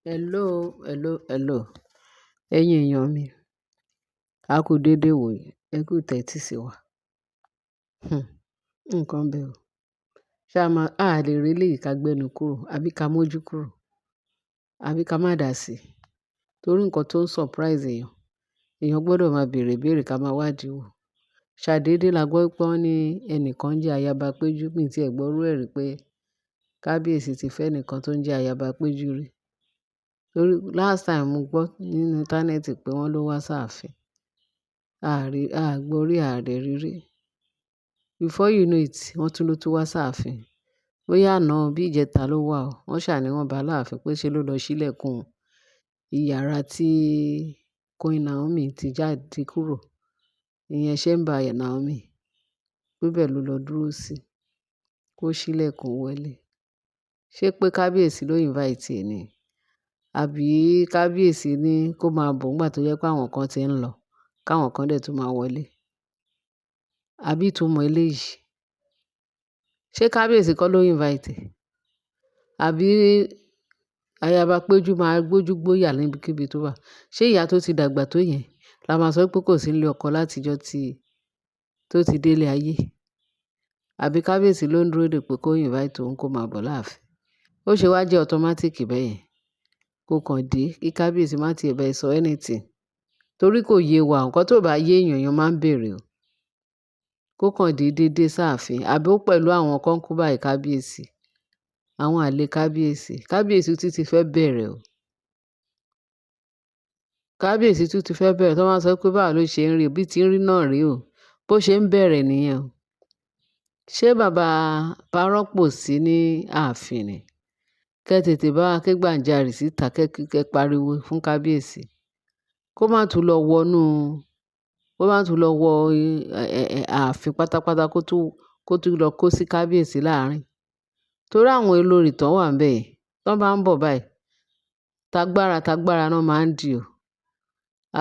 Hello, hello, hello. Ẹ̀yin èèyàn mi, a kú dédé wò yìí, ẹ kú tẹ́tí sí wa. Hmm, nǹkan bẹ́ẹ̀ o. Ṣé a máa, a lè rí eléyìí ká gbẹ́nu kúrò àbí ká mójú kúrò, àbí ká má dà sí i? Torí nǹkan tó ń surprise èèyàn, èèyàn gbọdọ̀ máa bèèrè ìbéèrè ká máa wádìí wò. Ṣàdédé la gbọ́ pé wọ́n ní ẹnìkan jẹ́ ayaba péjú, mi tí ẹ gbọ́ rú ẹ̀ rí pé kábíyèsí ti fẹ́ ẹnìkan tó ń jẹ́ ayaba péjú rí. Torí last time mo gbọ́ nínú íńtánẹ́ẹ̀tì pé wọ́n ló wá sáàfin. A rí, a gbọ́ rí, a dẹ̀ rí rí. Before you know it, wọ́n tún ló tún wá sáàfin. Bóyá àná bí ìjẹta ló wà o. Wọ́n ṣà ní wọ́n bá láàfin pé ṣe ló lọ ṣílẹ̀kùn ìyàrá tí Queen Naomi ti jáde kúrò. Ìyẹn chamber Naomi. Pé bẹ́ẹ̀ ló lọ dúró sí. Kó ṣílẹ̀kùn wọlé. Ṣé pé kábíyèsí ló invite ẹ ni? Àbí kábíyèsí ní kó máa bọ̀ nígbà tó jẹ́ pé àwọn kan tí ń lọ, káwọn kan dẹ̀ tún máa wọlé? Àbí ìtumọ̀ eléyìí? Ṣé kábíyèsí kọ́ ló invite ẹ? Àbí ayaba péjú máa gbójú gbóyà níbikíbi tó wà? Ṣé ìyá tó ti dàgbà tó yẹn la máa sọ pé kò sí nílé ọkọ láti ìjọ tí tó ti dé ilé ayé? Àbí kábíyèsí ló ń dúró dè pé kó invite òun kó máa bọ̀ láàfin? Ó ṣe wá jẹ́ automatic bẹ́yẹn. Kó kàn dé kí kábíyèsí má tí ì bá ẹ sọ anything. Torí kò yé wa, nǹkan tó bá yé èèyàn, èèyàn máa ń bèèrè o. Kó kàn dé dédé sáàfin, àbí ó pẹ̀lú àwọn concubine kábíyèsí, àwọn àlè kábíyèsí. Kábíyèsí tún ti fẹ́ bẹ̀rẹ̀ o. Kábíyèsí tún ti fẹ́ bẹ̀rẹ̀. Tí wọ́n bá sọ pé báwo ló ṣe ń rí, bí tí ń rí náà rí o. Bó ṣe ń bẹ̀rẹ̀ nìyẹn o. Ṣé bàbá Parọ́pò sí ní ààfin ni? Kẹ́ tètè bá wa ké gbàǹjarè síta, kẹ́ pariwo fún kábíyèsí. Kó má tún lọ wọnú, kó má tún lọ wọ ààfin pátápátá kó tún lọ kó sí kábíyèsí láàrín. Torí àwọn olórí tó wà níbẹ̀ yẹn, tí wọ́n bá ń bọ̀ báyìí, tagbára tagbára náà máa ń dì o.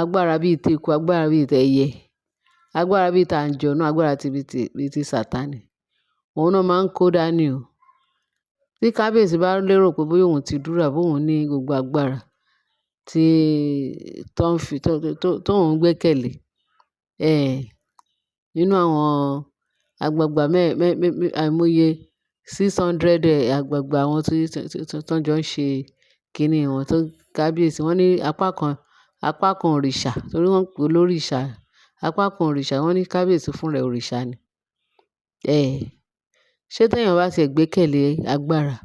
Agbára bí i teku, agbára bí i tẹyẹ, agbára bí i tàǹjọ̀nú, agbára tí bí i ti Sàtánì. Òun náà máa ń kó dání o. Tí kábíyèsí bá lérò pé bóyá òun ti dúró àbí òun ní gbogbo agbára tí tó ń fi tó tó tó ń gbẹ́kẹ̀lé, nínú àwọn àgbàgbà mẹ́ mẹ́ mẹ́ àìmọye 600 àgbàgbà àwọn tí tó ń jọ ń ṣe kíni wọn tó kábíyèsí. Wọ́n ní apá kan òrìṣà torí wọ́n ń pè lóríṣà. Apá kan òrìṣà, wọ́n ní kábíyèsí fún rẹ̀ òrìṣà ni. Ṣé tí èèyàn bá ti gbẹ́kẹ̀lé agbára,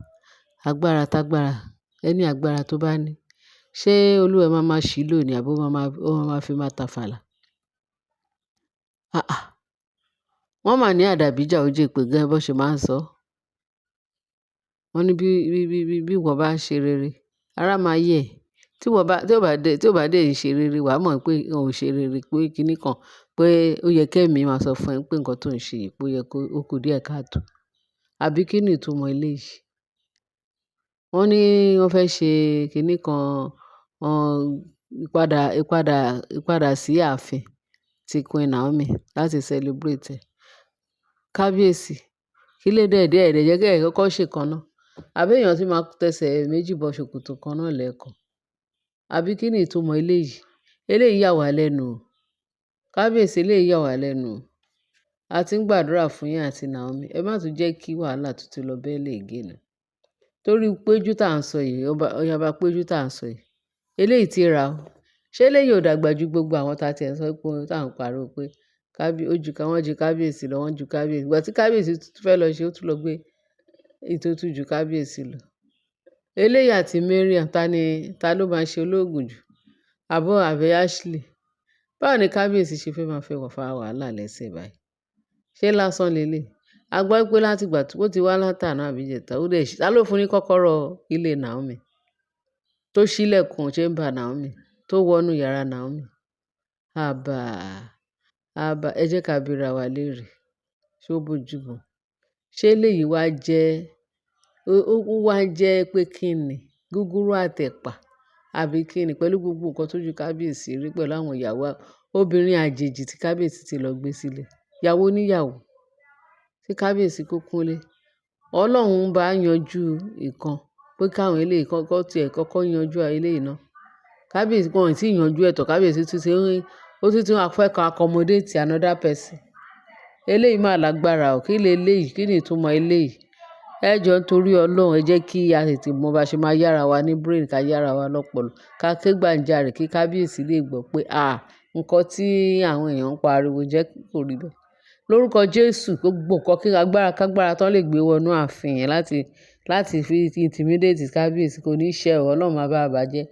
agbára tágbára, ẹni agbára tó bá ní, ṣé olúwa ẹ máa ma ṣí lò ní àbí ó máa ma fi máa tàfàlà? Àà! Wọ́n máa ní àdàbí jà ó jẹ́ pé gẹ́gẹ́ bó ṣe máa ń sọ. Wọ́n ní bí, bí, bí, bí, bí ìwọ bá ṣe rere, ara máa yẹ ẹ́. Tí ìwọ bá, tí ó bá dé ṣe rere, wà á mọ̀ pé ò ń ṣe rere, pé kíni kan, pé ó yẹ kí ẹ̀mí máa sọ fún ẹ pé nǹkan tó ń ṣe yìí pé ó yẹ kó, ó kú díẹ̀ káàtò. Àbí kí ni ìtumọ̀ eléyìí? Wọ́n ní wọ́n fẹ́ ṣe kíni kan, ìpadà, ìpadà, ìpadà sí ààfin ti Queen Naomi láti celebrate ẹ̀. Kábíyèsí, kí ló dé dé ẹ̀ dẹ̀ jẹ́ kí ẹ kọ́kọ́ ṣe kan náà? Àbí èèyàn tí máa tẹsẹ̀ méjì bọ ṣòkòtò kan náà lẹ́ẹ̀kan? Àbí kí ni ìtumọ̀ eléyìí? Eléyìí yà wá lẹ́nu o. Kábíyèsí eléyìí yà wá lẹ́nu o. A ti ń gbàdúrà fún yín àti Naomi. Ẹ má tún jẹ́ kí wàhálà tuntun lọ bẹ́lẹ̀ again o. Torí péjú tá ń sọ yìí, ọba, ayaba péjú tá ń sọ yìí, eléyìí ti ra o. Ṣé eléyìí ò dàgbà ju gbogbo àwọn tá tí ẹ sọ pé tá ń pariwo pé ó ju ká wọ́n ju kábíyèsí lọ, wọ́n ju kábíyèsí. Ìgbà tí kábíyèsí tún fẹ́ lọ ṣe, ó tún lọ gbé èyí tó tún ju kábíyèsí lọ. Eléyìí àti Mariam, ta ni, ta ló máa ṣe olóògùn jù? Àbọ̀ àbí Ashley? Báwo ni kábíyèsí ṣe fẹ́ máa fẹ́ fa wàhálà lẹ́sẹ̀ báyìí? Ṣé lásán lelé? A gbọ́ pé láti ìgbà tí ó ti wá látàná àbí ìjẹta, ó dẹ̀ ṣí, ta ló fún ní kọ́kọ́rọ́ ilé Naomi? Tó ṣílẹ̀kùn chamber Naomi, tó wọnú yàrá Naomi. Àbá, àbá, ẹ jẹ́ ká bíra wa léèrè. Ṣé ó bójú mu? Ṣé eléyìí wá jẹ́, ó wá jẹ́ pé kí ni? Gúgúrú àtẹ̀pà àbí kí ni? Pẹ̀lú gbogbo nǹkan tó ju kábíyèsí rí pẹ̀lú àwọn ìyàwó obìnrin àjèjì tí kábíyèsí ti lọ gbé sílẹ̀. Ìyàwó oníyàwó tí kábíyèsí kó kúnlé. Ọlọ́run ń bá yanjú ìkan. Pé káwọn eléyìí kọ́kọ́ tiẹ̀ kọ́kọ́ yanjú eléyìí náà. Kábíyèsí wọn ò tí ì yanjú ẹ̀ tán. Kábíyèsí tún ti ń, ó tún ti fẹ́ kó accommodate another person. Eléyìí máa lágbára o. Kí leléyìí? Kí ni ìtumọ̀ eléyìí? Ẹ jọ nítorí Ọlọ́run, ẹ jẹ́ kí a tètè mọ bá ṣe máa yára wa ní brain, ká yára wa lọ́pọ̀lọ̀. Ká ké gbàǹjarè kí kábíyèsí lè gbọ́ pé, à, nǹkan tí àwọn èèyàn ń pariwo jẹ́ kò rí bẹ́ẹ̀. Lórúkọ Jésù, gbogbo nǹkan kí agbára kágbára tó lè gbé wọ inú ààfin yẹn láti fi intimidate kábíyèsí kò ní ṣẹ o. Ọlọ́run máa bá wa bàjẹ́.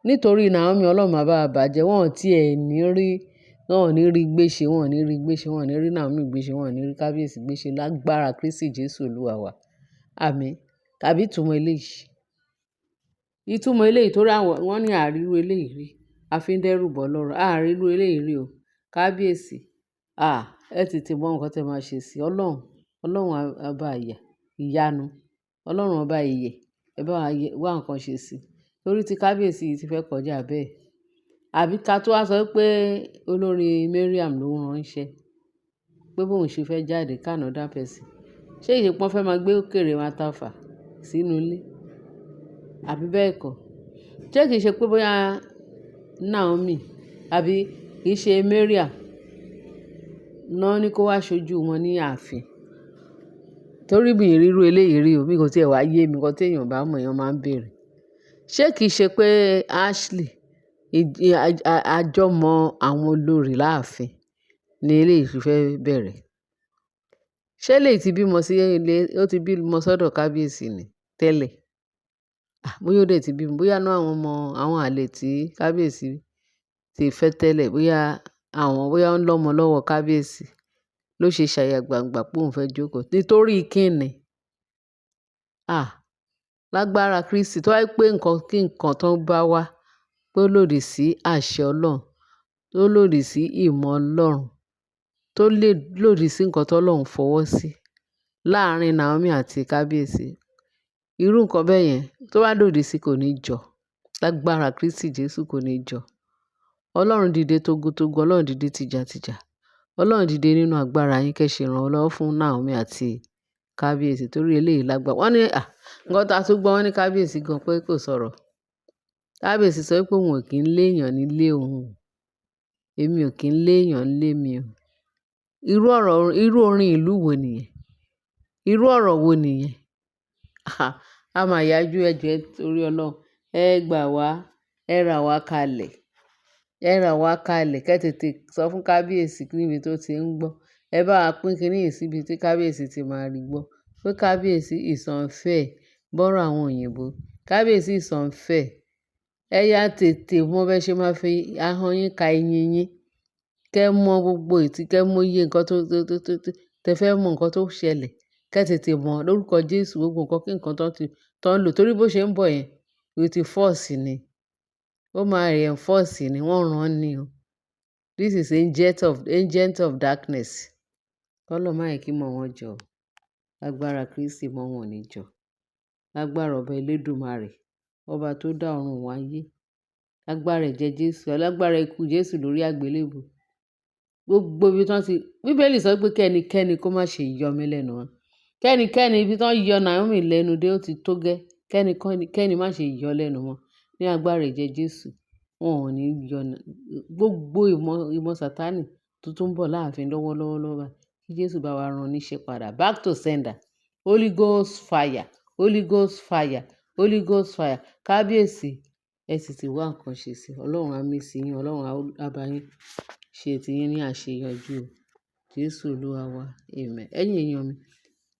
Nítorí Naomi, Ọlọ́run máa bá wa bàjẹ́. Wọ́n ò tí ẹ ní rí, wọ́n ò ní rí gbé ṣe, wọ́n ò ní rí gbé ṣe, wọ́n ò ní rí Naomi gbé ṣe, wọ́n ò ní rí kábíyèsí gbé ṣe lágbára Kristi Jésù Olúwa wa. Àmín. Tàbí ìtumọ̀ eléyìí. Ìtumọ̀ eléyìí torí àwọn, wọ́n ní àríru eléyìí rí. A fi ń dẹ́rù bọ́ lọ́rọ̀. A rí irú eléyìí rí o. Kábíyèsí, à, ẹ tètè mọ nǹkan tí ẹ máa ṣe sí Ọlọ́run. Ọlọ́run ọba ìyà, ìyanu. Ọlọ́run ọba ìyè. Ẹ bá wa wá nǹkan ṣe sí i. Torí tí kábíyèsí yìí ti fẹ́ kọjá bẹ́ẹ̀. Àbí ká tó wá sọ pé olórí Mariam ló ń ránṣẹ́. Pé bóun ṣe fẹ́ jáde ká another person. Ṣé ìṣe pé wọ́n fẹ́ máa gbé òkèrè máa tafà sínú ilé? Àbí bẹ́ẹ̀ kọ́? Ṣé kìí ṣe pé bóyá Naomi àbí kì í ṣe Mariam náà ní kó wá ṣojú wọn ní ààfin? Torí mi ì rí irú eléyìí rí o. Mi kò tí è wá yé mi. Ǹkan tí èèyàn bá mọ̀, èèyàn máa ń bèèrè. Ṣé kìí ṣe pé Ashley, àjọmọ̀ àwọn olórí láàfin ní eléyìí fi fẹ́ bẹ̀rẹ̀? Ṣé eléyìí ti bímọ sí ilé, ó ti bímọ sọ́dọ̀ kábíyèsí ni tẹ́lẹ̀? À, bóyá ó dẹ̀ ti bímọ, bóyá inú àwọn ọmọ, àwọn àlè tí kábíyèsí ti fẹ́ tẹ́lẹ̀, bóyá àwọn, bóyá ó ń lọ́mọ lọ́wọ́ kábíyèsí ló ṣe ṣàyà gbangba pé òun fẹ́ jókòó. Nítorí kí ni? À, lágbára Kristi tó bá jẹ́ pé nǹkan kí nǹkan tó bá wá pé ó lòdì sí àṣẹ Ọlọ́run, tó lòdì sí ìmọ̀ Ọlọ́run, tó lè lòdì sí nǹkan tó Ọlọ́run fọwọ́ sí láàárín Naomi àti kábíyèsí. Irú nǹkan bẹ́ẹ̀ yẹn tó bá lòdì sí kò ní jọ. Lágbára Kristi Jésù kò ní jọ. Ọlọ́run dìde togun-togun, Ọlọ́run dìde tìjàtìjà. Ọlọ́run dìde nínú agbára yín kí ẹ ṣe ìrànlọ́wọ́ fún Naomi àti kábíyèsí torí eléyìí lágbára. Wọ́n ní, à, nǹkan tí a tún gbọ́ wọ́n ní kábíyèsí gan pé kò sọ̀rọ̀. Kábíyèsí sọ pé òun ò kí ń lé èèyàn nílé òun. Èmi ò kí ń lé èèyàn nílé mi o. Irú ọ̀rọ̀, irú orin ìlú wo nìyẹn? Irú ọ̀rọ̀ wo nìyẹn? A máa yájú ẹjọ́ ẹ torí Ọlọ́run. Ẹ gbà wá, ẹ ra wá kalẹ̀. Ẹ ra wá kalẹ̀ kí ẹ tètè sọ fún kábíyèsí níbi tó ti ń gbọ́. Ẹ bá wa pín kíní yìí síbi tí kábíyèsí ti máa rí gbọ́. Pé kábíyèsí is unfair. Bọ́rọ̀ àwọn òyìnbó. Kábíyèsí is unfair. Ẹ yá tètè mọ bí ẹ ṣe máa fi ahọ́n yín ka eyín yín. Kẹ́ mọ gbogbo ìtí, kẹ́ mọ iye nǹkan tó, tẹ fẹ́ mọ nǹkan tó ṣẹlẹ̀. Kẹ́ tètè mọ̀ lórúkọ Jésù gbogbo nǹkan kí nǹkan tó ti, tó ń lò torí bó ṣe ń bọ̀ yẹn, with force ni. Ó máa reinforce ni, wọ́n rán ni o. This is agent of darkness. Kọ́lọ́run má jẹ́ kí ìmọ̀ wọn jọ. Lágbára Kristi ìmọ̀ wọn ò ní jọ. Lágbára ọba Elédùmarè, ọba tó dá ọ̀run òun ayé. Lágbára ẹ̀jẹ̀ Jésù, alágbára ikú Jésù lórí àgbélébùú. Gbogbo ibi tí wọ́n ti, Bíbélì sọ pé kẹ́nikẹ́ni kó má ṣe yọ mí lẹ́nu mọ́. Kẹ́nikẹ́ni ibi tí wọ́n yọ Naomi lẹ́nu dé ó ti tó gẹ́. Kẹ́nikẹ́ni má ṣe yọ lẹ́nu mọ́. Ní agbára ẹ̀jẹ̀ Jésù, wọn ò ní yọ gbogbo ìmọ̀ Sataní tó tún ń bọ̀ láàfin lọ́wọ́lọ́wọ́ lọ́wọ́ báyìí. Kí Jésù bá wa rán níṣẹ́ padà. Back to sender. Holy Ghost fire. Holy Ghost fire. Holy Ghost fire. Kábíyèsí, ẹ sì ti wá nǹkan ṣe sí i. Ọlọ́run á mí sí yín, Ọlọ́run á bá yín ṣe ti yín ní àṣeyọjú o. Jésù Olúwa wa. Amen. Ẹ̀yin èèyàn mi,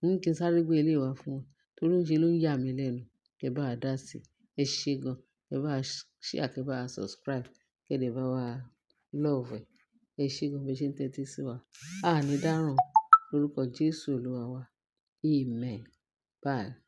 ní kí n sáré gbé eléyìí wá fún wọn torí ó ń ṣe ló ń yà mí lẹ́nu. Kẹ bá wa dá sí i. Ẹ ṣé gan. Ẹ bá wa share, kẹ bá wa subscribe, kẹ dẹ̀ bá wa love ẹ. Ẹ ṣé gan bí ẹ ṣe ń tẹ́tí sí wa. A ní dáràn lórúkọ Jésù Olúwa wa. Amen. Bye.